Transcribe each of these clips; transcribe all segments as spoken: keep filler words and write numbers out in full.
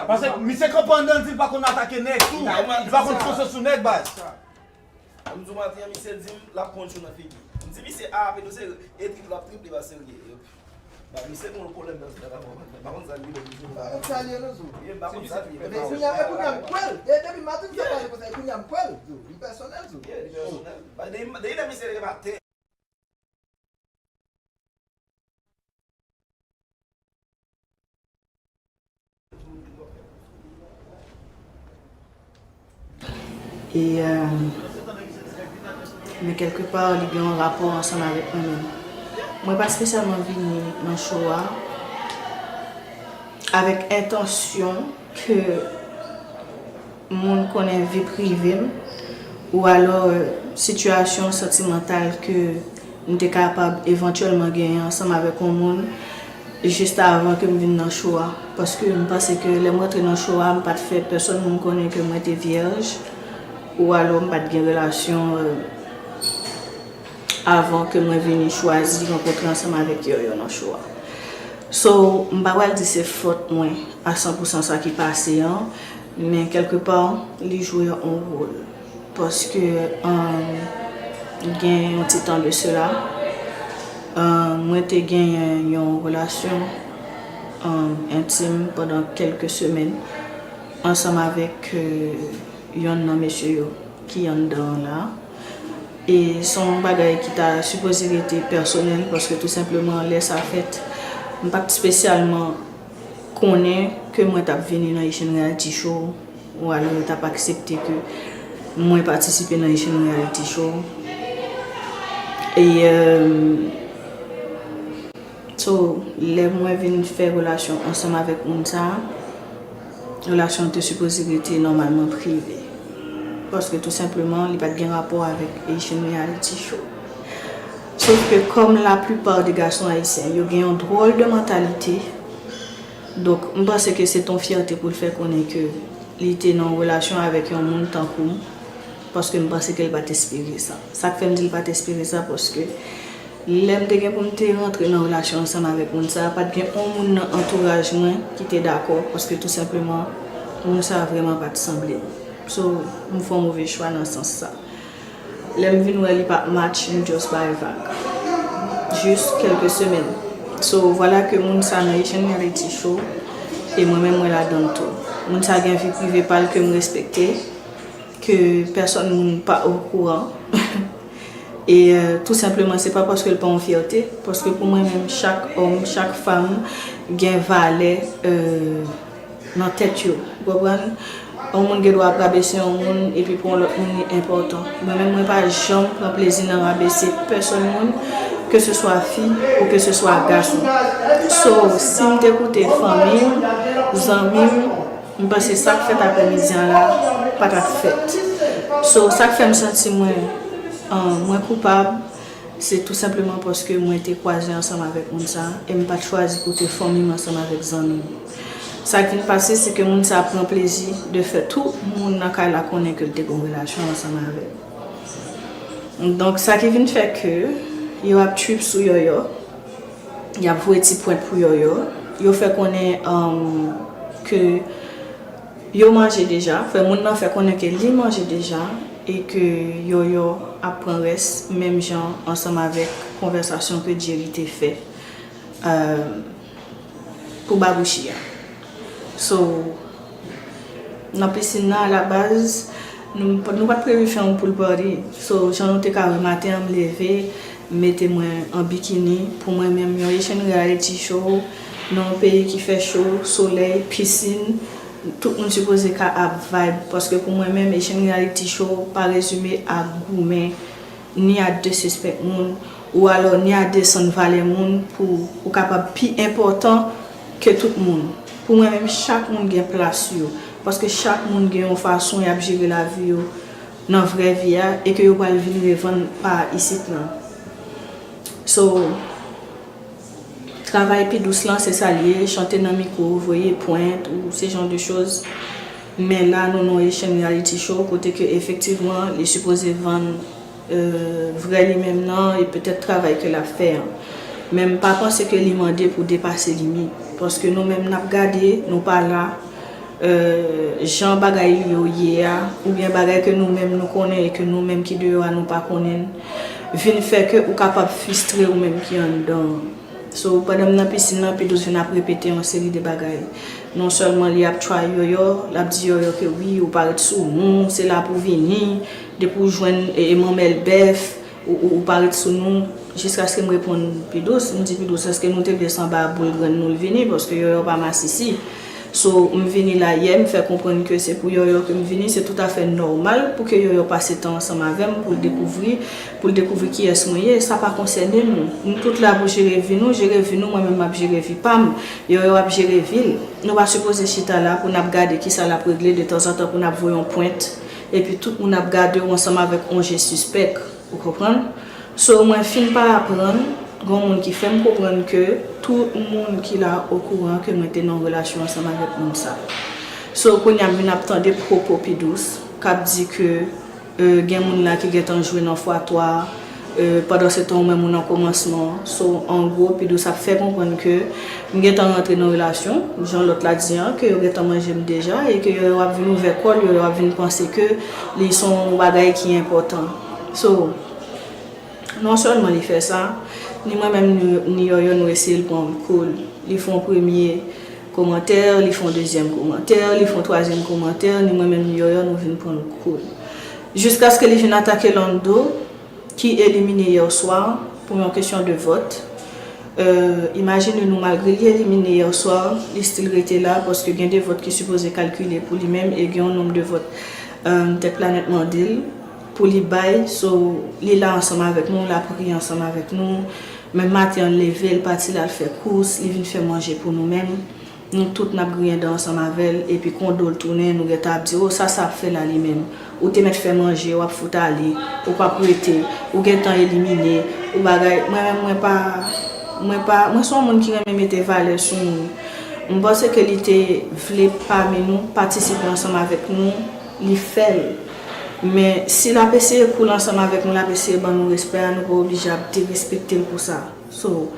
Paske misye kanpe anndan, l di l pa konn atake nèg tou. Li pa konn fonse sou nèg, baz. M di w maten an, misye di m l ap pran cho nan figi. M di misye, a, Pedro se e trip l ap triple, pa serye. Ba, misye gen yon pwoblèm nan zye la, pa konn sa li ye, misye. Pa konn sa li ye, non, Zo. Ye, m pa konn sa li ye. Men kounye a, e kounye a m kwè l. E depi maten, misye pale konsa, e kounye a m kwè l, Zo. Li pèsonèl, Zo. Ye, li pèsonèl. Ba, depi, depi lè misye leve maten. E, men kèlkepa, li gen yon rapò ansanm avèk mwen menm. Mwen pa espesyalman vini nan show a avèk entansyon ke moun konnen vi prive m, ou alò sitiyasyon santimantal ke m te kapab evantyèlman genyen ansanm avèk yon moun jis avan ke m vin nan show a. Paske m panse ke lè m rantre nan show a, m pa t fè pèsòn moun konnen ke mwen te vyèj, ou alò m pa t gen relasyon avan ke mwen vini chwazi rankontre ansanm avèk Yoyo nan show a. So, m pa pral di se fòt mwen a san pou san sa ki pase an, men kèlkepa, li jwe yon wòl. Paske, um, gen yon ti tan de sela, um, mwen te genyen yon relasyon, um, entim pandan kèlke semèn ansanm avèk, euh, yonn nan mesye yo ki anndan an la. E se yon bagay ki ta sipoze rete pèsonèl, paske tou senpleman, lè sa fèt, m pa t espesyalman konnen ke mwen t ap vini nan Haitian Reality Show, ou alò yo t ap aksepte ke mwen patisipe nan Haitian Reality Show. E, euh, so, lè mwen vin fè relasyon ansanm avèk moun sa a, relasyon an te sipoze rete nòmalman prive. Paske tou senpleman, li pa t gen rapò avèk Haitian Reality Show. Sof ke kòm laplipa de gason ayisyen, yo gen yon dwòl de mantalite, donk, m panse ke se t on fyète pou l fè konnen ke li te nan yon relasyon avèk yon moun tankou m, paske m panse ke l pa t espere sa. Sa k fè m di l pa t espere sa, paske lè m te gen pou m te rantre nan relasyon ansanm avèk moun sa a, pa t gen on moun nan antouraj mwen ki te dakò, paske tou senpleman, moun sa a vrèman pa t sanble m. So, m fè yon move chwa nan sans sa. Lè m vin wè li pa t match, m just bay vag. Jis kèlke semèn. So, vwala ke moun sa nan Haitian Reality Show, e mwen menm mwen ladan l tou. Moun sa gen vi prive pa l ke m respekte, ke pèsòn moun pa okouran. E, euh, tou senpleman, se pa paske l pa yon fyète, paske pou mwen menm, chak òm, chak fanm gen valè, euh, nan tèt yo. Ou konprann? Yon moun gen dwa ap rabese yon moun, epi pou yon lòt moun, li enpòtan. Mwen menm, mwen pa janm pran plezi nan rabese pèsòn moun, ke se swa fi ou ke se swa gason. So, si m te koute fanmi m, zanmi m, m panse sa k fèt aprèmidi an la pa t ap fèt. So, sa k fè m santi mwen, euh, mwen koupab, se tou senpleman paske mwen te kwaze ansanm avèk moun sa a, e m pa t chwazi koute fanmi m ansanm avèk zanmi m. Sa k vin pase, se ke moun sa a pran plezi de fè tout moun nan kay la konnen ke l te gen yon relasyon ansanm avè m. Donk, sa ki vin fè ke yo ap trip sou Yoyo, y ap voye ti pwent pou Yoyo, yo fè konnen, um, ke yo manje deja, fè moun nan fè konnen ke li manje deja, e ke Yoyo ap pran rès, menm jan ansanm avèk konvèsasyon ke Jerry te fè, euh, pou Babouchi a. So, nan pisin nan, alabaz, nou, nou pa t previ fè yon pool party. So, jan nou te ka wè maten an, m leve, m mete mwen an bikini. Pou mwen menm, yon Haitian Reality Show, nan yon peyi ki fè cho, solèy, pisin, tout moun sipoze ka ap vibe. Paske pou mwen menm, Haitian Reality Show pa rezime a goumen, ni a disrespect moun, ou alò ni a desann valè moun pou ou kapab pi enpòtan ke tout moun. Pou mwen menm, chak moun gen plas yo, paske chak moun gen yon fason y ap jere lavi yo nan vrè vi a e ke yo pral vin revann pa isit lan. So, travay pi dous lan, se sa l ye, chante nan mikwo, voye pwent ou se jan de choz. Men la, nou nan Haitian Reality Show, kote ke efektivman, li sipoze vann, euh, vrè li menm nan, e petèt travay ke l ap fè an. Men m pa panse ke li mande pou depase limit. Paske nou menm n ap gade, nou pa la, euh, jan bagay yo ye a, oubyen bagay ke nou menm nou konnen e ke nou menm ki deyò a nou pa konnen, vin fè ke ou kapab fistre ou menm ki anndan. So, pandan m nan pisin nan, Pidous vin ap repete yon seri de bagay. Non sèlman li ap try Yòyò, l ap di Yòyò ke wi, ou pa ret sou nou, se la pou vini, depi w jwenn e, e manmèl bèf, ou, ou, ou pa ret sou nou, jiskaske m reponn Pidous, m di Pidous, èske nou te vle se anba boul grenn nou l vini, paske Yòyò pa masisi. So, m vini la yè, m fè konprann ke se pou Yòyò ke m vini, se toutafè nòmal pou ke Yòyò pase tan ansanm avè m, pou l dekouvri, pou l dekouvri kiyès mwen ye, sa pa konsène nou. Nou tout la pou jere vi nou, jere vi nou, mwen menm m ap jere vi pa m, Yòyò ap jere vi l. Nou pa sipoze chita la pou n ap gade kisa l ap regle, detanzantan pou n ap voye yon pwent, epi tout moun ap gade w ansanm avèk yon je sispèk. Ou konprann? So, mwen fin pa aprann, gen yon moun ki fè m konprann ke tout moun ki la okouran ke mwen te nan yon relasyon ansanm avèk moun sa. So, kounye a m vin ap tande pwopo Pidous k ap di ke, euh, gen moun la ki gentan jwe nan fwa twa, euh, pandan se tan ou menm ou nan kòmansman. So, an gwo, Pidous ap fè konprann ke m gentan rantre nan relasyon, jan lòt la di an, ke yo gentan manje m deja, e ke yo, yo ap vin ouvè kò l, yo, yo ap vin panse ke li se yon bagay ki enpòtan. So, non sèlman li fè sa, ni mwen menm ni, ni Yòyò nou eseye l pran l cool. Li fè yon premye kòmantè, li fè yon dezyèm kòmantè, li fè yon twazyèm kòmantè, ni mwen menm ni Yòyò nou vin pran l cool. Jiskaske li vin atake Lando, ki elimine yè swa pou yon kesyon de vòt. Euh, imajine nou, malgre li elimine yè swa, li still rete la, paske gen de vòt ki sipoze kalkile pou li menm, e gen yon nonb de vòt, euh, tèt planèt mande l pou li bay. So, li la ansanm avèk nou, l ap ri ansanm avèk nou. Menm maten an, l leve, l pati, l al fè kous, li vin fè manje pou nou menm. Nou tout n ap griyen dan ansanm avè l, epi kon do l tounen, nou gentan ap di, o, sa sa ap fè la li menm? Ou te mèt fè manje, w ap fout ale, ou p ap rete, ou gentan elimine, ou bagay. Mwen menm, mwen pa, mwen pa, mwen se yon moun ki renmen mete valè sou moun. M panse ke li te vle pami nou, patisipe ansanm avèk nou, li fè l. Men si l ap eseye cool ansanm avèk nou, l ap eseye ban nou respè a, nou pa oblije ap derespekte l pou sa. So,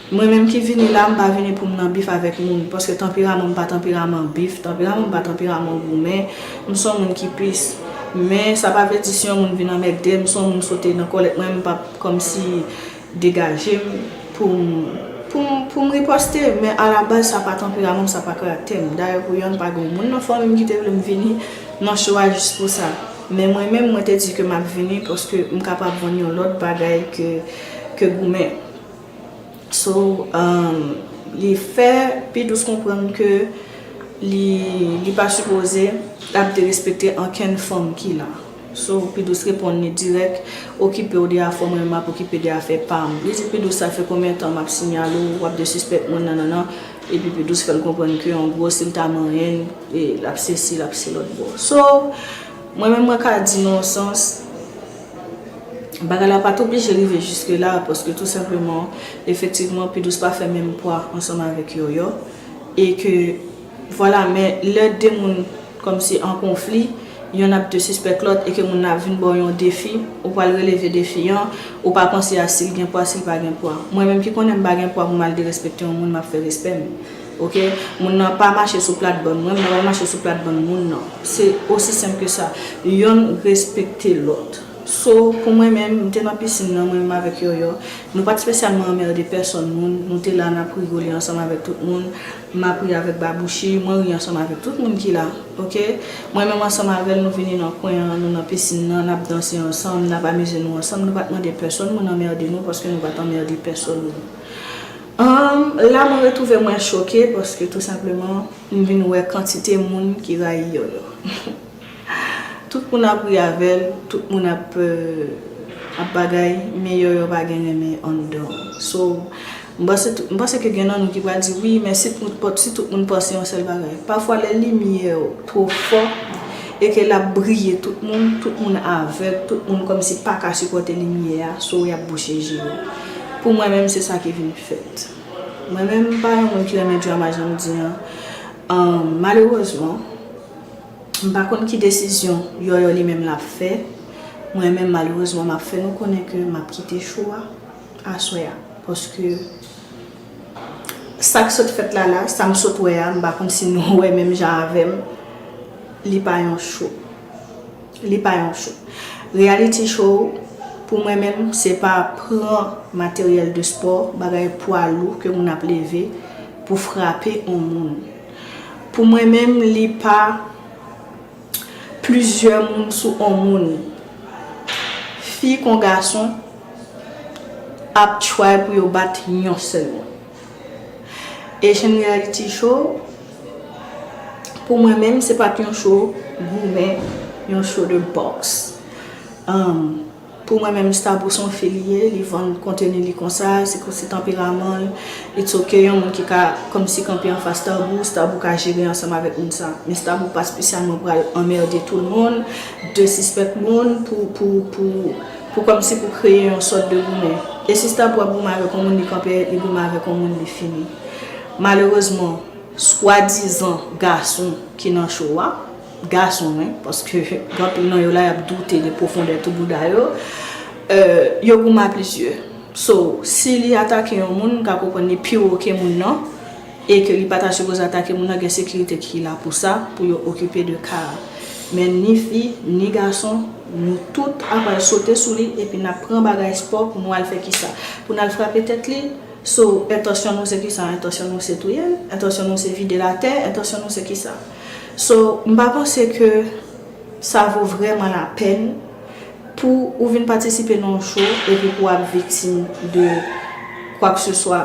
mwen menm ki vini la, m pa vini pou m nan bif avèk moun, paske tanperaman m pa tanperaman bif, tanperaman m pa tanperaman goumen, m se yon moun ki peace. Men sa pa vle di si yon moun vin anmède m, si yon moun sote nan kòlèt mwen, m p ap kòmsi degaje m pou m, pou m, pou m ripòste, men alabaz sa pa tanperaman m, sa pa karaktè m. Dayè pou yonn pa gen yon moun nan fanmi m ki te vle m vini nan show a jis pou sa. Men mwen menm, mwen te di ke m ap vini paske m kapab vann yon lòt bagay ke, ke goumen. So, um, li fè Pidous konprann ke li, li pa sipoze ap derespekte ankenn fanm ki la. So, Pidous reponn li dirèk, okipe w de afè w, mwen menm m ap okipe de afè pa m. Li di Pidous sa fè konbyen tan m ap siyale w, w ap desispèk moun nan, nan, nan. Epi Pidous fè l konprann ke an gwo, si l ta manyen l, e l ap sesi, l ap se lòt bò. So, mwen menm mwen ka di nan yon sans, bagay la pa t oblije rive jiske la, paske tou senpleman, efektivman, Pidous pa fè menm pwa ansanm avèk Yòyò. E ke, vwala, men lè de moun kòmsi an konfli, yonn ap desispèk lòt e ke moun nan ap vin ba w yon defi, ou pral releve defi an, ou pa panse a si l gen pwa, si l pa gen pwa. Mwen menm ki konnen m pa gen pwa pou m al derespekte yon moun, m ap fè respè m. Oke? Moun nan pa mache sou plat bann mwen, mwen pa mache sou plat bann moun nan. Se osi senp ke sa. Yonn respekte lòt. So, pou mwen menm, m te nan pisin nan, mwen menm avèk Yòyò. Nou pa t espesyalman anmède pèsòn moun. Nou te la, n ap rigole ansanm avèk tout moun. M ap ri avèk Babouchi, mwen ri ansanm avèk tout moun ki la. Oke? Mwen menm ansanm avè l, nou vini nan kwen an, nou nan pisin nan, n ap danse ansanm, n ap amize nou ansanm. Nou pa t mande pèsòn moun anmède nou, paske nou pa t anmède pèsòn moun. Ahn, la, mwen retwouve mwen choke, paske tou senpleman, m vin wè kantite moun ki rayi Yòyò. Tout moun ap ri avè l, tout moun ap, euh, ap bagay, men Yòyò pa gen renmen anndan. So, m panse tou, m panse ke gen nan nou ki pral di, wi, men si tout, si tout moun panse yon sèl bagay. Pafwa, lè limyè w twò fò e ke l ap briye tout moun, tout moun avèg, tout moun kòmsi pa ka sipòte limyè a, so y ap bouche je yo. Pou mwen menm, se sa ki vin fèt. Mwen menm, m pa yon moun ki renmen drama, jan m di an. Ahn, malerezman, m pa konn ki desizyon Yòyò li menm l ap fè. Mwen menm, malerezman, m ap fè nou konnen ke m ap kite show a aswè a. Paske, Sa k sot fèt la la, sa m sot wè a, m pa konn si nou wè menm jan avè m, li pa yon show. Li pa yon show. Reality show, pou mwen menm, se pa pran materyèl de spò, bagay pwa lou ke moun ap leve pou frape on moun. Pou mwen menm, li pa plizyè moun sou on moun. Fi kon gason ap try pou yo bat yon sèl moun. Asian reality show, pou mwen menm, se pa t yon show goumen, yon show de box. Um, pou mwen menm, Stabou se yon fi li ye, li vann konteni li konsa, se konsi tanperaman l. It's ok, yon moun ki ka kòmsi kanpe anfas Stabou, Stabou ka jere ansanm avèk moun sa. Men Stabou pa espesyalman pral anmède tout moun, desispèk moun pou, pou, pou, pou kòmsi pou kreye yon sòt de goumen. E si Stabou ap goumen avèk yon moun, li kanpe, li goumen avèk yon moun, li fini. Malerezman, swadizan gason ki nan show a, gason wi, paske gen anpil nan yo la y ap doute de pwofondè tou bouda yo, euh, yo goumen a plizyè. So, si li atake yon moun, m ka konprann li pi wo ke moun nan, e ke li pa ta sipoze atake moun nan, gen sekirite ki la pou sa, pou yo okipe de ka a. Men ni fi, ni gason, nou tout ap al sote sou li, epi n ap pran bagay spò pou nou al fè kisa? Pou n al frape tèt li? So, entansyon nou se kisa? Entansyon nou se touye l? Entansyon nou se vide l atè? Entansyon nou se kisa? So, m pa panse ke sa vo vrèman lapèn pou ou vin patisipe nan yon show epi pou w ap viktim de kwakeseswa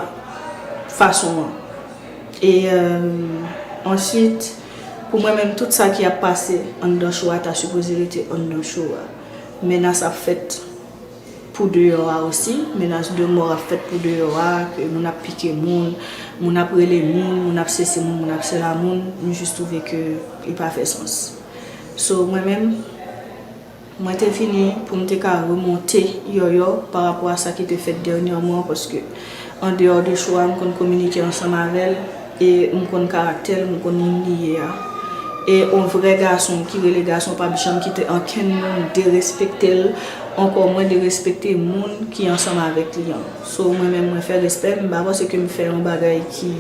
fason an. E, euh, answit, pou mwen menm, tout sa ki ap pase anndan show a ta sipoze rete anndan show a. Menas ap fèt pou deyò a osi, menas de mò ap fèt pou deyò a, ke moun ap pike moun, moun ap rele moun, moun ap sesi moun, moun ap sela moun, m jis twouve ke li pa fè sans. So, mwen menm, mwen te vini pou m te ka remonte Yòyò pa rapò a sa ki te fèt dènyèman, paske an deyò de show a, m konn kominike ansanm avè l, e m konn karaktè l, m konn moun li ye a. E on vrè gason ki rele gason p ap janm kite ankenn moun derespekte l, ankò mwen derespekte moun ki ansanm avèk li an. So, mwen menm, mwen fè respè, m pa panse ke m fè yon bagay ki,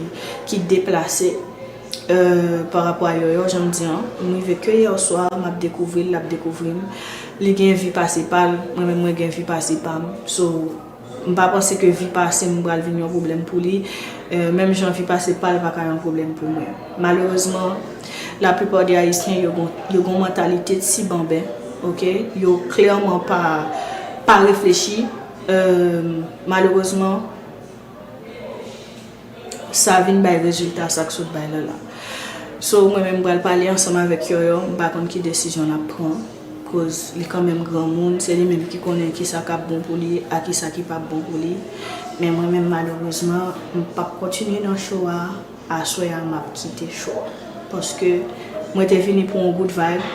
ki deplase, euh, pa rapò a Yòyò, jan m di an. M rive ke yè swa, m ap dekouvri l, l ap dekouvri m. Li gen vi pase pa l, mwen menm, mwen gen vi pase pa m. So, m pa panse ke vi pase m pral vin yon pwoblèm pou li. Euh, menm jan vi pase pa l pa ka yon pwoblèm pou mwen. Malerezman, laplipa de Ayisyen, yo gon, yo gon mantalite ti banben, ok? Yo klèman pa, pa reflechi. Euh, malerezman, sa vin bay rezilta sa k sot bay la la. So, mwen menm, m pral pale ansanm avèk Yòyò, m pa konn ki desizyon l ap pran. Koz li kanmenm granmoun, se li menm ki konnen kisa k ap bon pou li, a kisa ki p ap bon pou li. Men mwen menm, malerezman, m p ap kontinye nan show a, aswè a m ap kite show a. Paske mwen te vini pou yon good vibe,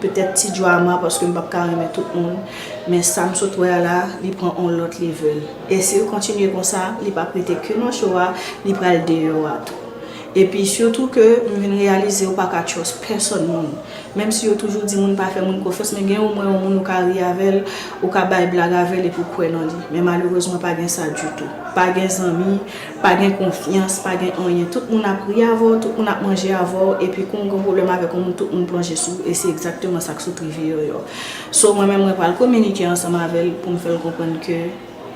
petèt ti drama, paske m p ap ka renmen tout moun. Men sa m sot wè a la, li pran on lòt level. E si l kontinye konsa, li p ap rete ke nan show a, li pral deyò a tou. Epi sitou ke m vin reyalize ou pa ka trust pèsòn moun. Menm si yo toujou di moun pa fè moun konfyans, men gen omwen yon moun ou ka ri avè l, ou ka bay blag avè l epi w kwè nan li. Men malerezman pa gen sa ditou. Pa gen zanmi, pa gen konfyans, pa gen anyen. Tout moun ap ri avè w, tout moun ap manje avè w, epi kou w gen pwoblèm avèk yon moun, tout moun plonje sou ou, e se egzakteman sa k sot rive Yòyò. So mwen menm mwen pral kominike ansanm avè l pou m fè l konprann ke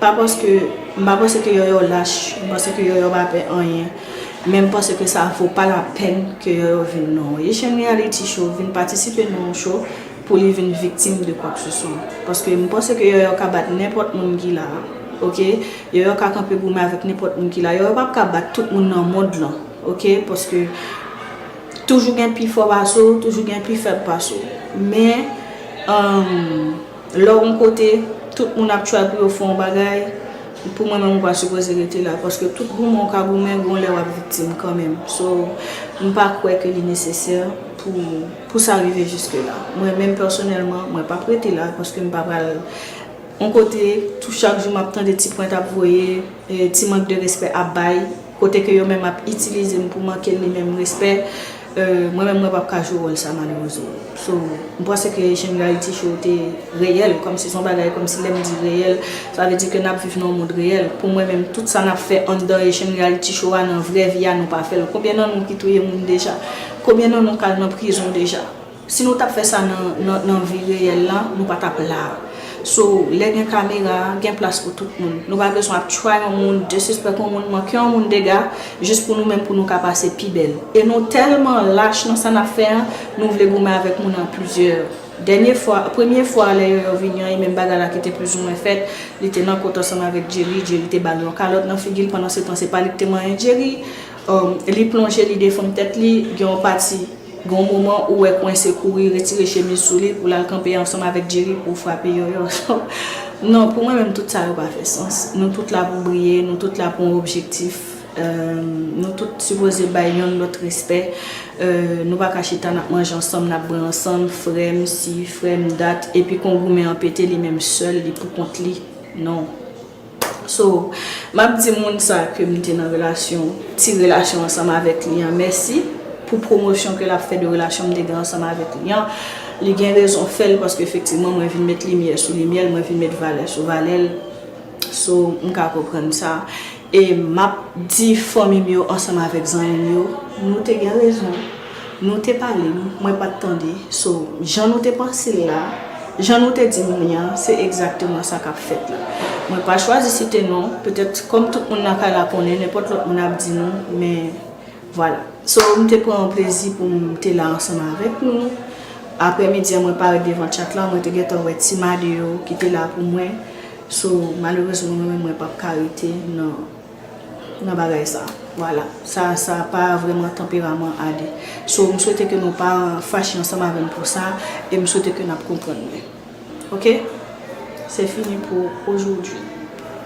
Pa paske, m pa panse ke Yòyò lach, m panse ke Yòyò pa pè anyen, men m panse ke sa vo pa lapèn ke Yòyò vin nan yon Asian reality show, vin patisipe nan yon show pou li vin viktim de kwakeseswa. Paske m panse ke Yòyò ka bat nenpòt moun ki la a, ok? Yòyò ka kanpe goumen avèk nenpòt moun ki la. Yòyò p ap ka bat tout moun nan mond lan, ok? Paske toujou gen pi fò pase w, toujou gen pi fèb pase w. Men, um, lè w yon kote, tout moun ap try pou yo fè yon bagay, pou mwen menm ou pa sipoze rete la, paske tout goumen ou ka goumen, gon lè w ap viktim kanmenm. So, m pa kwè ke li nesesè pou, pou sa rive jiske la. Mwen menm pèsonèlman, mwen p ap rete la, paske m pa pral yon kote, tou chak jou m ap tande ti pwent ap voye, e, ti mank de respè ap bay, kote ke yo menm ap itilize m pou manke li menm respè. Euh, mwen menm mwen p ap ka jwe wòl sa malerezman. So, m panse ke Asian Reality Show te reyèl, kòmsi se yon bagay, kòmsi lè m di reyèl, sa vle di ke n ap viv nan yon mond reyèl. Pou mwen menm, tout sa n ap fè anndan Asian Reality Show a nan vrè vi a, nou pa fè l. Konbyen nan nou ki touye moun deja? Konbyen nan nou k al nan prizon deja? Si nou t ap fè sa nan, nan, nan vi reyèl la, nou pa t ap la. So, lè gen kamera, gen plas pou tout moun. Nou pa bezwen ap try yon moun, disrespect yon moun, manke yon moun dega, jis pou nou menm pou nou ka pase pi bèl. E nou tèlman lach nan sa n ap fè an, nou vle goumen avèk moun an plizyè. Dènye fwa, premye fwa lè Yoyo vini an, e menm bagay la ki te plizoumwen fèt, li te nan kot ansanm avèk Jerry, Jerry te ba l yon kalòt nan figi l, pandan se tan se pa li ki te manyen Jerry. Um, li plonje, li defann tèt li, gen yon pati, gen yon moman ou wè Kwense kouri retire chemiz sou li pou l al kanpe ansanm avèk Jerry pou frape Yoyo. So, non, pou mwen menm tout sa yo pa fè sans. Nou tout la pou briye, nou tout la pou yon objektif. Euh, nou tout sipoze bay yonn lòt respè. Euh, nou pa ka chita n ap manje ansanm, n ap bwè ansanm, frè m si, frè m dat, epi kon goumen an pete li menm sèl, li pou kont li. Non. So, m ap di moun sa ke m te nan relasyon, ti relasyon ansanm avèk li an, mèsi pou pwomosyon ke l ap fè de relasyon m te gen ansanm avèk li an. Li gen rezon fè l paske efektivman mwen vin met limyè sou limyè l, mwen vin met valè sou valè l. So, m ka konprann sa. E m ap di fanmi m yo ansanm avèk zanmi m yo, nou te gen rezon. Nou te pale, mwen pa t tande. So, jan nou te panse l la, jan nou te di m li an, se egzakteman sa k ap fèt la. Mwen pa chwazi site non, petèt kòm tout moun nan kay la konnen, nenpòt lòt moun ap di nou, men vwala. So, m te pran yon plezi pou m te la ansanm avèk nou. Aprè midi an, mwen parèt devan chat la, mwen te gentan wè Ti Made yo ki te la pou mwen. So, malerezman, mwen menm, mwen p ap ka rete nan, nan bagay sa. Vwala. Sa, sa pa vrèman tanperaman Ade. So, m swete ke nou pa fache ansanm avè m pou sa, e m swete ke n ap konprann mwen. Ok? C'est fini pour aujourd'hui.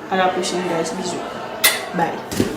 À la prochaine, guys. Bisous. Bye.